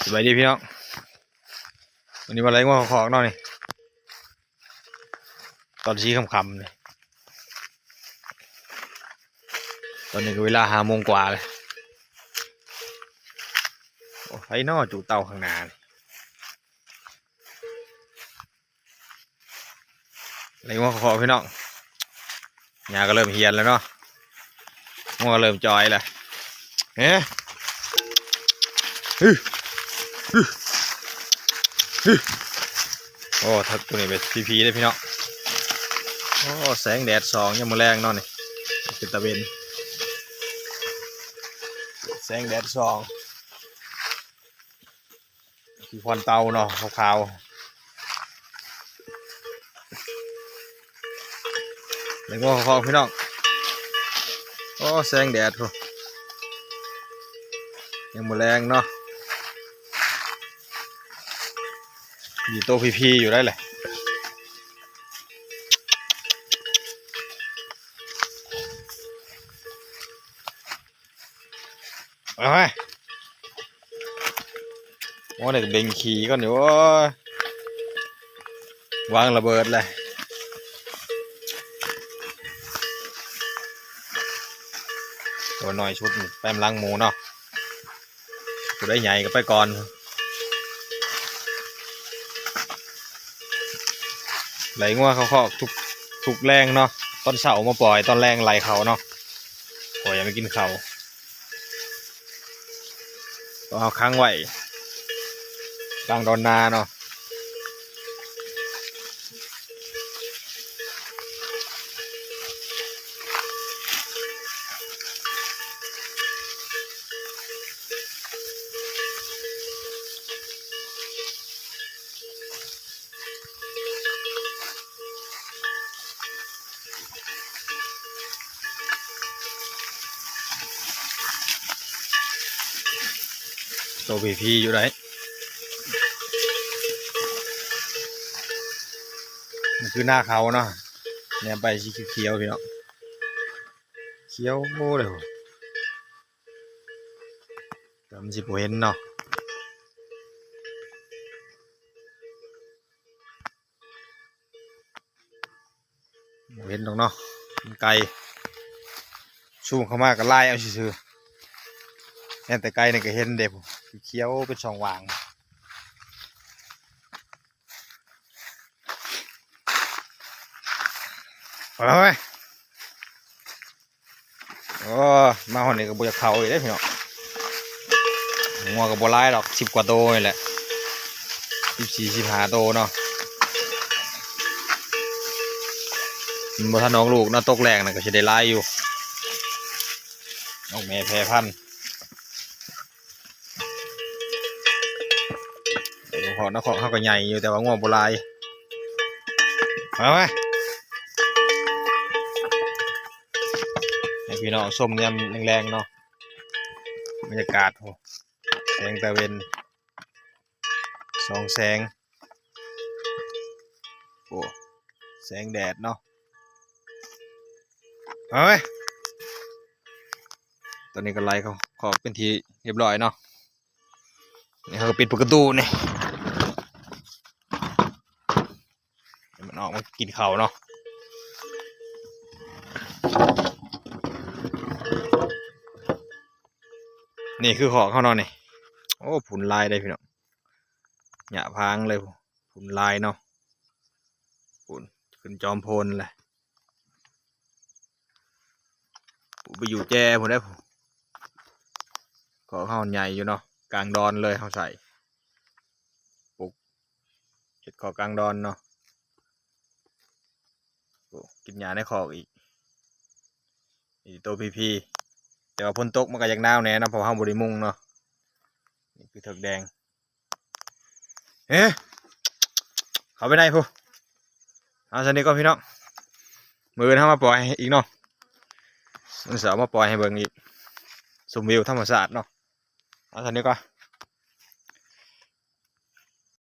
ສະບາຍດີພີ່ນ້ອງ ວັນນີ້ມາໄລ່ງົວເຂົ້າຄອກເນາະນີ້ ຕອນສີ່ຄ່ຳໆນີ້ ຕອນນີ້ກໍເວລາຫ້າໂມງກວ່າແລ້ວ. ໂອ້ ໃຜນໍຈູເຕົ່າຂ້າງໜ້ານີ້? ໄລ່ງົວເຂົ້າຄອກພີ່ນ້ອງ ຫຍ້າກໍເລີ່ມເຫື່ອນແລ້ວເນາະ ງົວກໍເລີ່ມຈ່ອຍແລ້ວ ເອີ ໂອ້ ທັກໂຕນີ້ເປັນພີພີເດ້ພີ່ນ້ອງ. ໂອ້ ແສງແດດສ່ອງຍາມມື້ແລງເນາະນີ້ ເປັນຕາເວັນ ແສງແດດສ່ອງ ຄືຄວັນເຕົ່າເນາະ ຂາວໆ ແລ້ວກໍຂອງພີ່ນ້ອງ ໂອ້ ແສງແດດພຸ້ນ ຍາມມື້ແລງເນາະ ມີໂຕພີໆຢູ່ໄດ໋ແຫຼະ. ເອົາໄປ ໂອ້ ນີ້ກໍເບັ່ງຂີ້ກ່ອນຢູ່ ໂອ້ຍ ວາງລະເບີດແລ້ວ ໂຕນ້ອຍສຸດໄປນຳຫຼັງໝູ່ເນາະ ຜູ້ໃດໃຫຍ່ກໍໄປກ່ອນ. ໄລ່ງົວເຂົ້າຄອກທຸກ ທຸກແລງເນາະ ຕອນເຊົ້າມາປ່ອຍ ຕອນແລງໄລ່ເຂົ້າເນາະ ເພາະວ່າຢາກໄປກິນເຂົ້າ ເພາະເຮົາຂັງໄວ້ກາງດອນນາເນາະ. ໂຕພີພີຢູ່ໃດ໋ ມັນຄືນາເຂົ້າເນາະ ແນມໄປສີຂຽວໆ ພີ່ນ້ອງ ຂຽວເລີຍ ແຕ່ມັນຊິບໍ່ເຫັນເນາະ ບໍ່ເຫັນດອກເນາະ ມັນໄກ ຊູມເຂົ້າມາກໍລາຍເອົາຊື່ໆ ແມ່ນແຕ່ໄກນີ້ກໍເຫັນເດ້ ຂຽວເປັນຊ່ອງຫວ່າງ. ໂອ້ຍ ໂອ້ ມາຮອດນີ້ກໍບໍ່ຢາກເຂົ້າອີກເດ້ພີ່ນ້ອງ ງົວກໍບໍ່ຫຼາຍດອກ ສິບກວ່າໂຕນີ້ແຫຼະ ສິບສີ່ ສິບຫ້າໂຕເນາະ ມັນບໍ່ທັນອອກລູກເນາະ ຕົກແລ້ງນະກໍຊິໄດ້ຫຼາຍຢູ່ ອອກແມ່ແຜ່ພັນ. ເອີ ຄອກນະ ຄອກເຮົາກໍໃຫຍ່ຢູ່ ແຕ່ວ່າງົວບໍ່ຫຼາຍ ມາ ມາ ໃຫ້ພີ່ນ້ອງຊົມຍາມແລງໆເນາະ ບັນຍາກາດ ໂອ້ ແສງຕາເວັນ ສອງແສງ ໂອ້ ແສງແດດເນາະ ມາ ມາ. ຕອນນີ້ກໍໄລ່ເຂົ້າຄອກເປັນທີ່ຮຽບຮ້ອຍເນາະ ນີ້ເຮົາກໍປິດປະຕູນີ້ ໃຫ້ມັນອອກມາກິນເຂົ້າເນາະ ນີ້ຄືຄອກເຮົາເນາະນີ້ ໂອ້ ຝຸ່ນຫຼາຍເດ້ພີ່ນ້ອງ ຫຍ້າພາງເລີຍ ຝຸ່ນຫຼາຍເນາະ ຝຸ່ນຂຶ້ນຈອມໂພນແຫຼະ ໄປຢູ່ແຈພຸ້ນເດ້ ຄອກເຮົາໃຫຍ່ຢູ່ເນາະ ກາງດອນເລີຍ ເຮົາໃສ່ປຸກ ເຮັດຄອກກາງດອນເນາະ ໂອ້ ກິນຫຍ້າໃນຄອກອີກ ນີ້ໂຕພີພີ ແຕ່ວ່າຝົນຕົກມັນກໍຢາກໜາວແດ່ເນາະ ເພາະເຮົາບໍ່ໄດ້ມຸງເນາະ ນີ້ຄືເຖິກແດງ ເອີ ເຂົ້າໄປໃນພຸ້ນ ເອົາ ສ່ຳນີ້ກ່ອນພີ່ນ້ອງ ມື້ອື່ນເຮົາມາປ່ອຍອີກເນາະ ມື້ເສົາມາປ່ອຍໃຫ້ເບິ່ງອີກ ຊົມວິວທຳມະຊາດເນາະ ເອົາ ສ່ຳນີ້ກ່ອນ